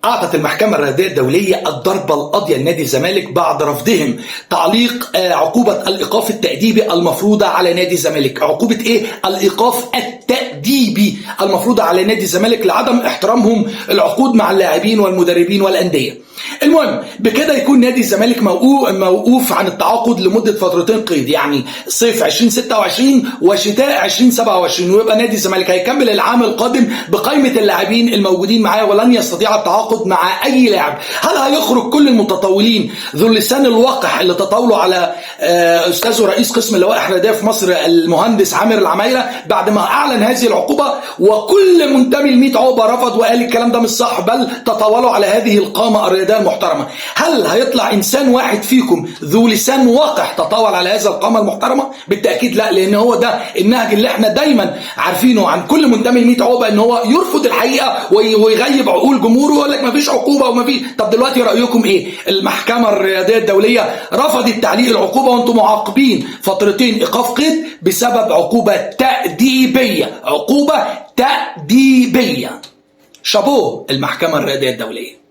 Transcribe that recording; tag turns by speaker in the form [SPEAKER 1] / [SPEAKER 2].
[SPEAKER 1] أعطت المحكمة الرياضية الدولية الضربة القاضية لنادي الزمالك بعد رفضهم تعليق عقوبة الإيقاف التأديبي المفروضة على نادي الزمالك. عقوبة إيه؟ الإيقاف التأديبي المفروضة على نادي الزمالك لعدم احترامهم العقود مع اللاعبين والمدربين والأندية. المهم بكده يكون نادي الزمالك موقوف عن التعاقد لمدة فترتين قيد، يعني صيف 2026 وشتاء 2027، ويبقى نادي الزمالك هيكمل العام القادم بقائمة اللاعبين الموجودين معاه ولن يستطيع التعاقد مع أي لاعب. هل هيخرج كل المتطاولين ذو اللسان الوقح اللي تطاولوا على أستاذ ورئيس قسم اللوائح الرياضية في مصر المهندس عامر العمايرة بعد ما أعلن هذه العقوبة، وكل منتمي ل 100 عقبة رفض وقال الكلام ده مش صح، بل تطاولوا على هذه القامة الرياضية المحترمة؟ هل هيطلع إنسان واحد فيكم ذو لسان وقح تطاول على هذا القامة المحترمة؟ بالتأكيد لا، لأن هو ده النهج اللي احنا دايما عارفينه عن كل منتمي ل 100 عقبة، ان هو يرفض الحقيقة ويغيب عقول جمهوره ويقول لك مفيش عقوبة ومفيش. طب دلوقتي رأيكم ايه؟ المحكمة الرياضية الدولية رفضت تعليق العقوبة وانتم معاقبين فترتين إيقاف قيد بسبب عقوبة تأديبية، عقوبة تأديبية. شابوه المحكمة الرياضية الدولية.